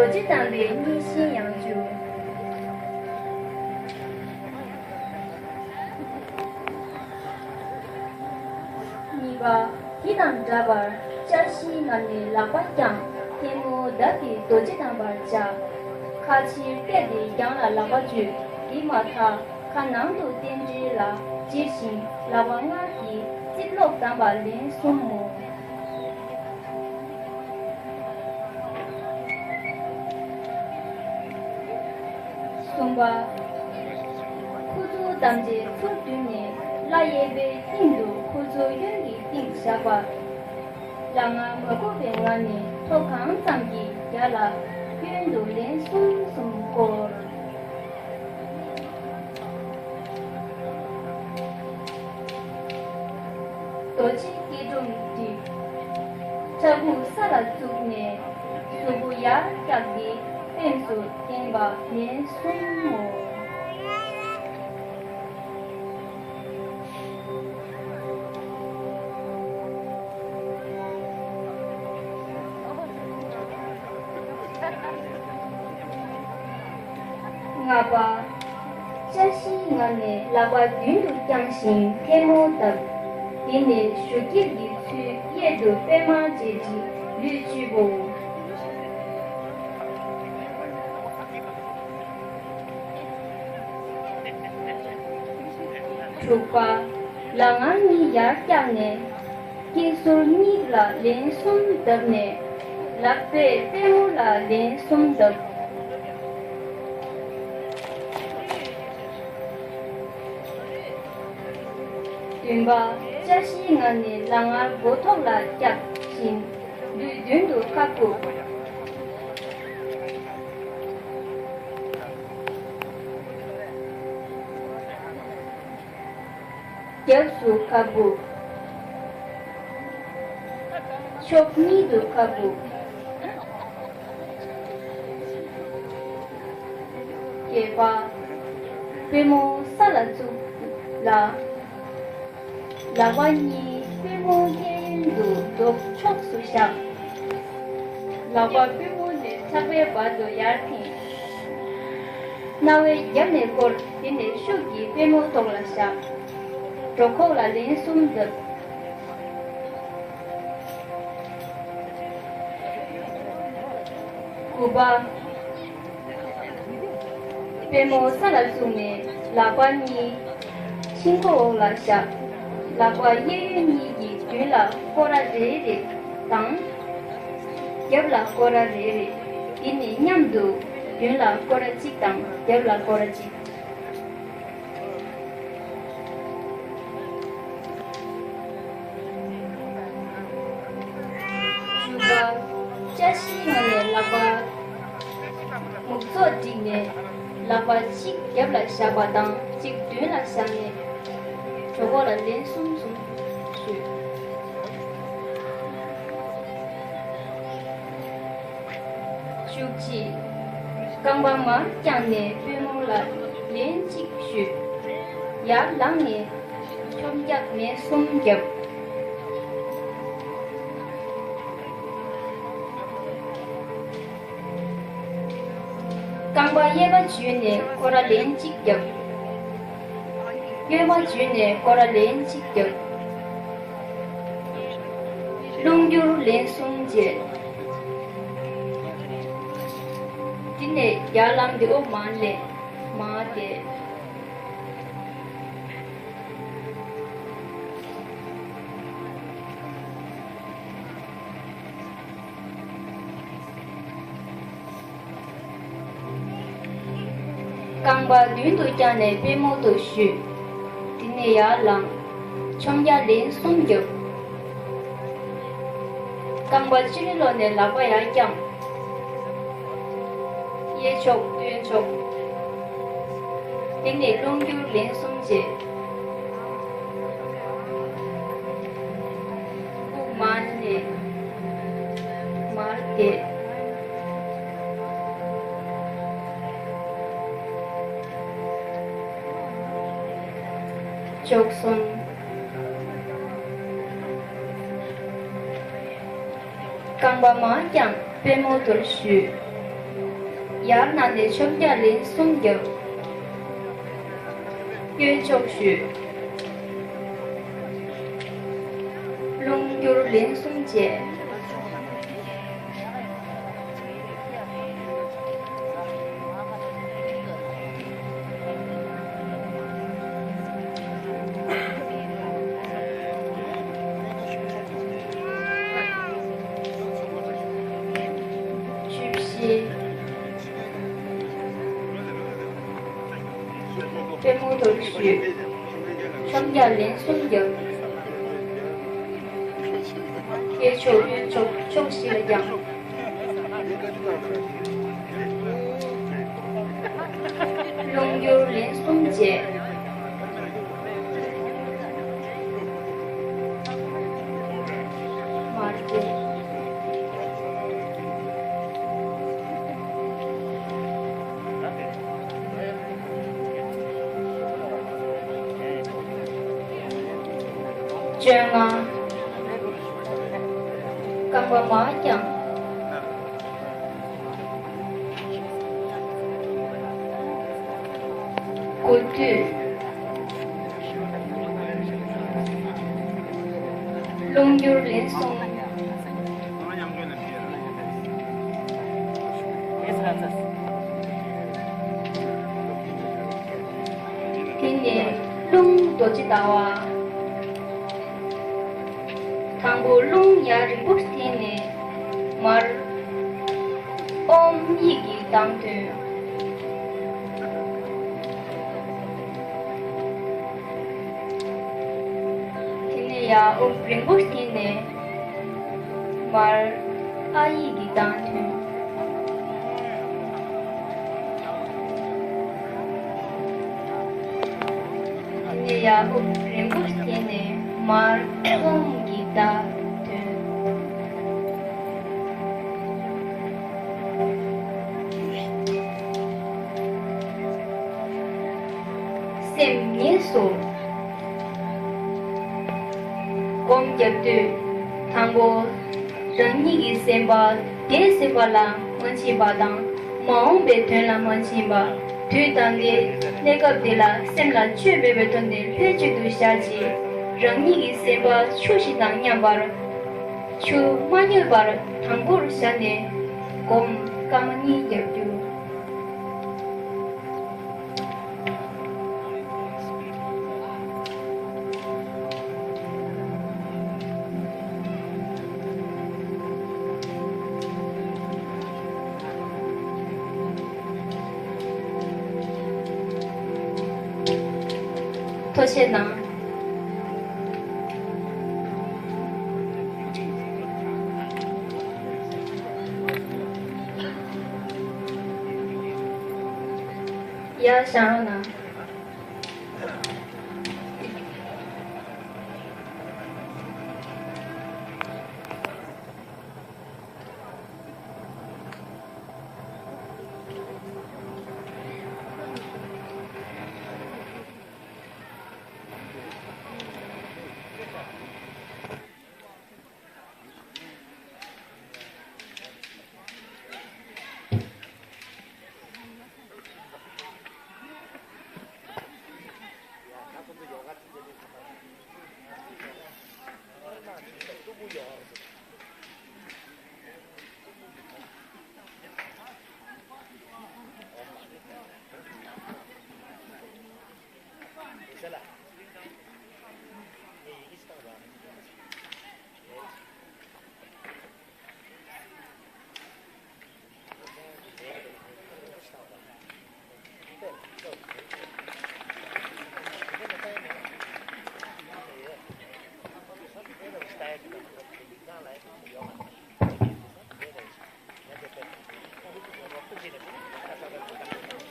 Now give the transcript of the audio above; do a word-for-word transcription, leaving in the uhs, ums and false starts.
རྡོ་རྗེ་དམ་པའི་མཉེས་གཤིན་ཡང་བཅུ། གཉིས་པ། དེ་དང་འདྲ་བར་ལྕགས་ཤིང་ངར་ནས་ལག་པ་བརྐྱངས། ཐལ་མོ་བརྡབས་ཏེ་རྡོ་རྗེ་བསྡམས་པར་བྱ། ཁ་ཕྱིར་བལྟས་ཏེ་རྒྱང་ལ་ལག་པ་གཅོད། དེ་མ་ཐག་ཁ་ནང་དུ་རྟེན་འབྲེལ་ལ་བྱེར་ཞིང་ལག་པ་ལྔ་གིས་རྩིབ་ལོགས་བསྡམས་པ་ལན་གསུམ་མོ། གསུམ་པ། ཁུ་ཚུར་བསྡམས་རྗེས་ཚུར་བསྡུས་ནས་བརླ་གཡས་པའི་སྟེང་དུ་ཁུ་ཚུར་གཡོན་གྱི་སྟེང་བཞག་པ། ལག་ངར་མ་བསྒོར་བའི་ངང་ནས་ཐོ་གང་ཙམ་གྱིས་རྒྱ་ལ་གཡོན་དུ་ལན་གསུམ་གསུམ་བསྐོར། རྡོ་རྗེ་སྐྱིལ་ཀྲུང་བསྒྲིགས། ཕྲ་གུག་ས་ལ་བཙུགས་ནས་གཟུགས་པོ་ཡར་བཀྱགས་ཏེ་སྟེང་དུ་བསྟན་པ་ལན་གསུམ་མོ། ལྔ་པ། ལྕགས་ཤིང་ངར་ནས་ལག་པ་མདུན་དུ་བརྐྱངས་ཤིང་ཐལ་མོ་བརྡབས། དེ་ནས་གཞུ་སྐྱེལ་གྱི་ཚུལ་གཡས་དུ་པད་མ་འབྱེད་ཅིང་ལུས་གཅིག་པོ། དྲུག་པ། ལག་ངར་གཉིས་ཡར་བཀྱགས་ནས། སྐྱིལ་ཟུར་གཉིས་ལ་ལན་གསུམ་བརྡབས་ནས། ལག་པས་པད་མོ་ལ་ལན་གསུམ་བརྡབས། བདུན་པ། ལྕགས་ཤིང་ངར་ནས་ལག་ངར་མགོ་ཐོག་ལ་བཀྱགས་ཤིང་ལུས་མདུན་དུ་ཁ་བཀུག། རྒྱབ་སུ་ཁ་སྦུབ། ཕྱོགས་གཉིས་སུ་ཁ་སྦུབ། བརྒྱད་པ། པུས་མོ་ས་ལ་བཙུགས་ལ། ལག་པ་གཉིས་པུས་མོ་གཡས་གཡོན་དུ་རྡོག་ཕྱོགས་སུ་བཞག། ལག་པ་པུས་མོ་ནས་ཕྲག་པའི་བར་དུ་ཡར་འཐེན། རྣ་བའི་རྒྱབ་ནས་བསྐོར། དེ་ནས་ཤུགས་ཀྱིས་པུས་མོ་ཐོག་ལ་བཞག། གྲོད་ཁོག་ལ་ལན་གསུམ་བརྡབ། དགུ་པ། པུས་མོ་ས་ལ་བཙུགས་ནས་ལག་པ་གཉིས་ཤིང་ཁོག་འོག་ལ་བཞག། ལག་པ་གཡས་གཡོན་གཉིས་ཀྱི་མདུན་ལ་སྐོར་ར་རེ་རེ་དང་། རྒྱབ་ལ་སྐོར་ར་རེ་རེ། དེ་ནས་མཉམ་དུ་མདུན་ལ་སྐོར་ར་གཅིག་དང་རྒྱབ་ལ་སྐོར་ར་གཅིག། བཅུ་པ། ལྕགས་ཤིང་ངར་ནས་ལག་པ་མུག་ཙོག་བསྒྲིགས་ནས་ལག་པ་གཅིག་རྒྱབ་ལ་བཞག་པ་དང་གཅིག་མདུན་ལ་བཞག་ནས་གྲོད་ཁོག་ལ་ལན་གསུམ་གསུམ་གཞུས། བཅུ་གཅིག། རྐང་པ་མར་བརྐྱངས་ནས་པུས་མོ་ལ་ལན་གཅིག་གཞུས། ཡར་ལངས་ནས་མཆོང་རྒྱག་མེ་གསུམ་བརྒྱབ། རྐང་པ་གཡས་པ་འཇུས་ནས་སྐོར་ར་ལན་གཅིག་བརྒྱབ། གཡོན་པ་འཇུས་ནས་སྐོར་ར་ལན་གཅིག་བརྒྱབ། རླུང་བསྒྱུར་ལན་གསུམ་བྱས། དེ་ནས་ཡར་ལངས་ཏེ་དབུགས་མར་ལེན། མར་བསྡད། རྐང་པ་མདུན་དུ་བརྐྱངས་ནས་པུས་མོ་དུ་གཞུས། དེ་ནས་ཡར་ལངས། མཆོང་རྒྱག་ལན་གསུམ་བརྒྱབ། རྐང་པ་ཕྱི་རོལ་ལོགས་ནས་ལག་པ་ཡར་བརྐྱངས། གཡས་ཕྱོགས་སྟོད་ཕྱོགས། དེ་ནས་རླུང་བསྒྱུར་ལན་གསུམ་བྱས། དབུགས་མར་ལེན། མར་བསྡད། བཅུ་གསུམ། རྐང་པ་མར་བརྐྱངས། པུས་མོ་དུ་གཞུས། ཡར་གནང་ནས་ཆོམ་རྒྱག་ལན་གསུམ་བརྒྱབ། སྐྱོན་ཆོག་ཞུས། རླུང་བསྒྱུར་ལན་གསུམ་བྱས། བཅུ་བཞི། པུས་མོ་དོར་ཞུས། ཆོམ་རྒྱག་ལན་གསུམ་བརྒྱབ། སྐྱོན་ཆོག། སྐྱོན་ཆོག། ཕྱོགས་བཞི་ལ་བརྐྱངས། རླུང་བསྒྱུར་ལན་གསུམ་བྱས། མར་བསྐྱལ། བཅོ་ལྔ། རྐང་པ་མར་བརྐྱངས། དགུ་བཅུ། རླུང་བསྒྱུར་ལན་གསུམ། དེ་ནས་རླུང་རྡོ་རྗེ་ཟླ་བ། དང་པོ་རླུང་ཡར་རིང་པོ་འཐེན་ནས་མར་ཨོཾ་ཡིག་གི་གདངས་ཐོན། དེ་ནས་ཡར་ཨོཾ་རིང་པོ་འཐེན་ནས་མར་ཨཱཿཡིག་གི་གདངས་ཐོན། དེ་ནས་ཡར་ཨོཾ་རིང་པོ་འཐེན་ནས་མར་ཧཱུྃ་གི་གདངས་ཐོན། སེམས་ངེས་སོ། སྒོམ་རྒྱབ་དུས་དང་པོ། རང་ཉིད་ཀྱི་སེམས་པ་འདས་ཟིན་པ་ལ་མ་བྱིན་པ་དང་མ་འོངས་པའི་དོན་ལ་མ་བྱིན་པ། དུས་ད་ལྟའི་གནས་སྐབས་འདི་ལ་སེམས་ལ་ཆོས་མེད་པའི་དོན་དེ་ལྷན་ཅིག་ཏུ་བཞག་ཅིང་། རང་ཉིད་ཀྱི་སེམས་པ་ཆུ་ཞིག་དང་མཉམ་པར། ཆུ་མ་མྱོས་པར་དང་པོར་བཞག་ནས་སྒོམ་སྐར་མ་གཉིས་རྒྱབ་རྒྱུ། ཐུགས་རྗེ་གནང་། ཡར་བཞེངས་རོགས་གནང་།